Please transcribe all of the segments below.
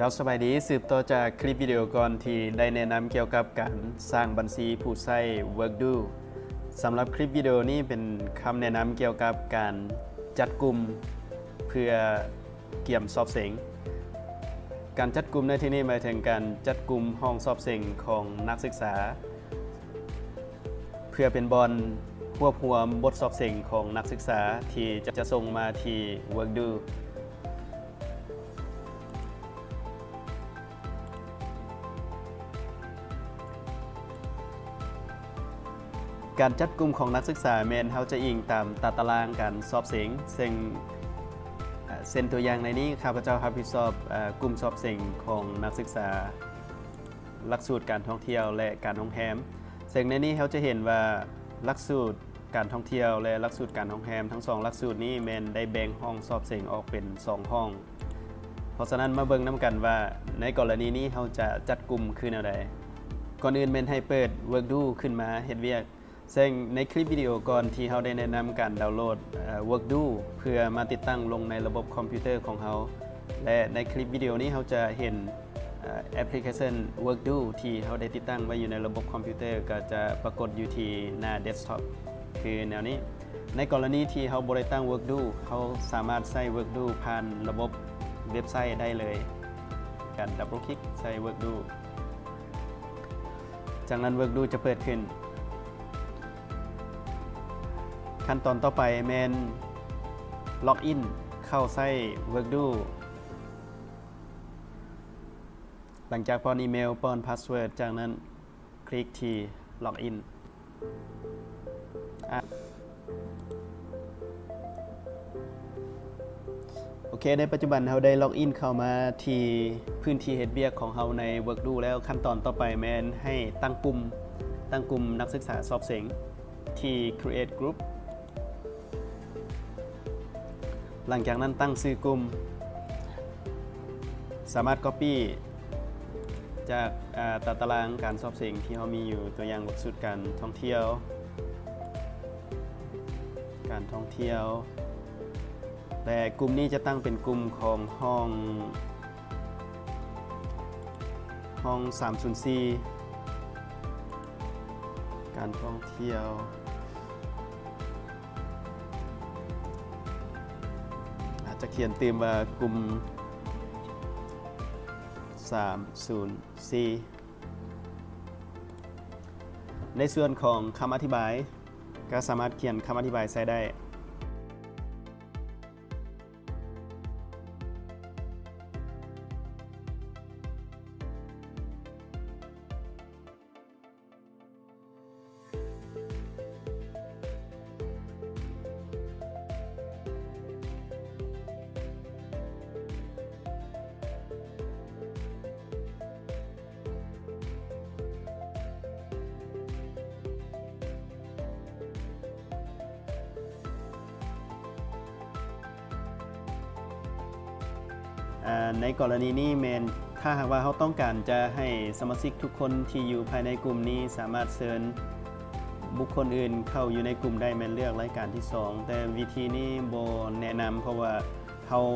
ເຈົ້າ ສະບາຍດີ, ສືບຕໍ່ຈາກຄລິບວິດີໂອກ່ອນທີ່ໄດ້ແນະນຳກ່ຽວກັບການສ້າງບັນຊີຜູ້ໃຊ້ Workdo. ສຳລັບຄລິບວິດີໂອນີ້ເປັນຄຳແນະນຳກ່ຽວກັບການຈັດກຸ່ມເພື່ອກຽມສອບເສັງ. ການຈັດກຸ່ມໃນທີ່ນີ້ໝາຍເຖິງການຈັດກຸ່ມຫ້ອງສອບເສັງຂອງນັກສຶກສາ ເພື່ອເປັນບ່ອນຮວບຮວມບົດສອບເສັງຂອງນັກສຶກສາທີ່ຈະ ຈະສົ່ງມາທີ່ Workdo. ການຈັດກຸ່ມຂອງນັກສຶກສາແມ່ນເຮົາຈະອີງຕາມຕາຕະລາງການສອບເສັງ, ເຊິ່ງ ເຊັ່ນຕົວຢ່າງໃນນີ້ ຂ້າພະເຈົ້າຮັບຜິດຊອບ ເອີ ກຸ່ມສອບເສັງຂອງນັກສຶກສາຫຼັກສູດການທ່ອງທ່ຽວ ແລະ ການໂຮງແຮມ. ເຊິ່ງໃນນີ້ເຮົາຈະເຫັນວ່າຫຼັກສູດການທ່ອງທ່ຽວ ແລະ ຫຼັກສູດການໂຮງແຮມ ທັງສອງຫຼັກສູດນີ້ແມ່ນໄດ້ແບ່ງຫ້ອງສອບເສັງອອກເປັນສອງຫ້ອງ. ເພາະສະນັ້ນມາເບິ່ງນຳກັນວ່າໃນກໍລະນີນີ້ເຮົາຈະຈັດກຸ່ມຄືແນວໃດ. ກ່ອນອື່ນແມ່ນໃຫ້ເປີດ Workdo ຂຶ້ນມາເຮັດວຽກ. ເຊິ່ງໃນຄລິບວິດີໂອກ່ອນທີ່ເຮົາໄດ້ແນະນຳການດາວໂຫຼດ ເອີ Workdo ເພື່ອມາຕິດຕັ້ງລົງໃນລະບົບຄອມພິວເຕີຂອງເຮົາ ແລະ ໃນຄລິບວິດີໂອນີ້ເຮົາຈະເຫັນ ເອີ ແອັບພລິເຄຊັນ Workdo ທີ່ເຮົາໄດ້ຕິດຕັ້ງໄວ້ຢູ່ໃນລະບົບຄອມພິວເຕີ ກໍຈະປາກົດຢູ່ທີ່ໜ້າເດັສທັອບ ຄືແນວນີ້. ໃນກໍລະນີທີ່ເຮົາບໍ່ໄດ້ຕັ້ງ Workdo ເຮົາສາມາດໃຊ້ Workdo ຜ່ານລະບົບເວັບໄຊໄດ້ເລີຍ. ການດັບເບິນຄລິກໃສ່ Workdo ຈາກນັ້ນ Workdo ຈະເປີດຂຶ້ນ. ຂັ້ນຕອນຕໍ່ໄປແມ່ນລັອກອິນເຂົ້າໃຊ້ Workdo. ຫຼັງຈາກປ້ອນອີເມວ, ປ້ອນພາສເວີດ, ຈາກນັ້ນຄລິກທີ່ລັອກອິນ. ອາ ໂອເຄ, ໃນປັດຈຸບັນເຮົາໄດ້ລັອກອິນເຂົ້າມາທີ່ພື້ນທີ່ເຮັດວຽກຂອງເຮົາໃນ Workdo ແລ້ວ. ຂັ້ນຕອນຕໍ່ໄປແມ່ນໃຫ້ຕັ້ງກຸ່ມ, ຕັ້ງກຸ່ມນັກສຶກສາສອບເສັງທີ່ Create Group. ຫຼັງຈາກນັ້ນຕັ້ງຊື່ກຸ່ມ. ສາມາດກັອບປີ້ຈາກ ອາ ຕາຕະລາງການສອບເສັງທີ່ເຮົາມີຢູ່, ຕົວຢ່າງຫຼັກສູດການທ່ອງທ່ຽວ, ການທ່ອງທ່ຽວ ແລະ ກຸ່ມນີ້ຈະຕັ້ງເປັນກຸ່ມຂອງຫ້ອງ ຫ້ອງສາມສູນສີ່ ການທ່ອງທ່ຽວ. ອາດຈະຂຽນຕື່ມວ່າກຸ່ມສາມສູນສີ່. ໃນສ່ວນຂອງຄຳອະທິບາຍ ກໍສາມາດຂຽນຄຳອະທິບາຍໃສ່ໄດ້. ອາ ໃນກໍລະນີນີ້ແມ່ນ ຖ້າຫາກວ່າເຮົາຕ້ອງການຈະໃຫ້ສະມາຊິກທຸກຄົນທີ່ຢູ່ພາຍໃນກຸ່ມນີ້ສາມາດເຊີນບຸກຄົນອື່ນເຂົ້າຢູ່ໃນກຸ່ມໄດ້ ແມ່ນເລືອກລາຍການທີສອງ, ແຕ່ວິທີນີ້ບໍ່ແນະນຳ ເພາະວ່າເຮົາ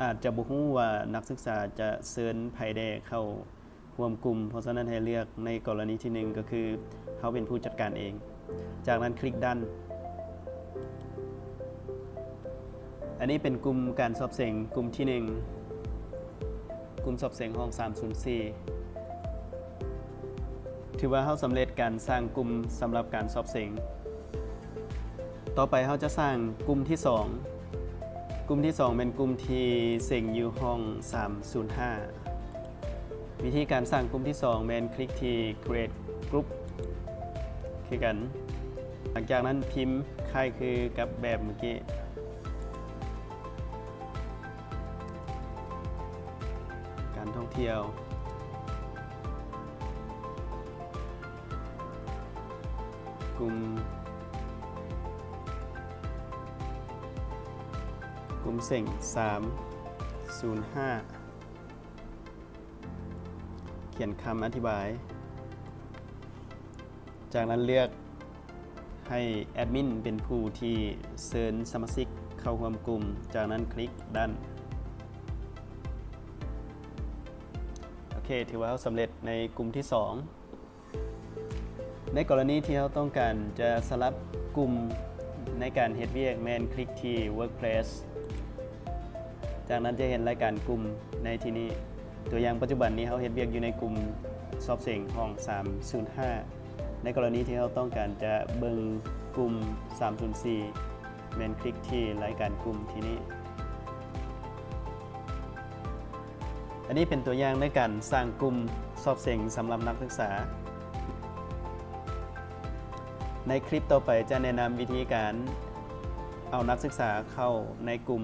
ອາດຈະບໍ່ຮູ້ວ່ານັກສຶກສາຈະເຊີນໃຜແດ່ເຂົ້າ ຮ່ວມກຸ່ມ, ເພາະສະນັ້ນໃຫ້ເລືອກໃນກໍລະນີທີໜຶ່ງ ກໍຄືເຮົາເປັນຜູ້ຈັດການເອງ. ຈາກນັ້ນຄລິກ Done. ອັນນີ້ເປັນກຸ່ມການສອບເສັງກຸ່ມທີໜຶ່ງ, ກຸ່ມສອບເສັງຫ້ອງສາມສູນສີ່. ຖືວ່າເຮົາສຳເລັດການສ້າງກຸ່ມສຳລັບການສອບເສັງ. ຕໍ່ໄປເຮົາຈະສ້າງກຸ່ມທີສອງ. ກຸ່ມທີສອງແມ່ນກຸ່ມທີ່ເສັງຢູ່ຫ້ອງສາມສູນຫ້າ. ວິທີການສ້າງກຸ່ມທີສອງແມ່ນຄລິກທີ່ Create Group ຄືກັນ. ຫຼັງຈາກນັ້ນພິມຄ້າຍຄືກັບແບບເມື່ອກີ້. ການທ່ອງທ່ຽວ. ກຸ່ມ ກຸ່ມເສັງສາມສູນຫ້າ ຂຽນຄຳອະທິບາຍ, ຈາກນັ້ນເລືອກໃຫ້ແອດມິນເປັນຜູ້ທີ່ເຊີນສະມາຊິກເຂົ້າຮ່ວມກຸ່ມ, ຈາກນັ້ນຄລິກ Done. ເຄ ຖືວ່າເຮົາສຳເລັດໃນກຸ່ມທີສອງ. ໃນກໍລະນີທີ່ເຮົາຕ້ອງການຈະສະຫຼັບກຸ່ມໃນການເຮັດວຽກ ແມ່ນຄລິກທີ່ Workplace. ຈາກນັ້ນຈະເຫັນລາຍການກຸ່ມໃນທີ່ນີ້. ຕົວຢ່າງປັດຈຸບັນນີ້ເຮົາເຮັດວຽກຢູ່ໃນກຸ່ມສອບເສັງຫ້ອງສາມສູນຫ້າ. ໃນກໍລະນີທີ່ເຮົາຕ້ອງການຈະເບິ່ງກຸ່ມສາມສູນສີ່ ແມ່ນຄລິກທີ່ລາຍການກຸ່ມທີ່ນີ້. ອັນນີ້ເປັນຕົວຢ່າງໃນການສ້າງກຸ່ມສອບເສັງສຳລັບນັກສຶກສາ. ໃນຄລິບຕໍ່ໄປຈະແນະນຳວິທີການເອົານັກສຶກສາເຂົ້າໃນກຸ່ມ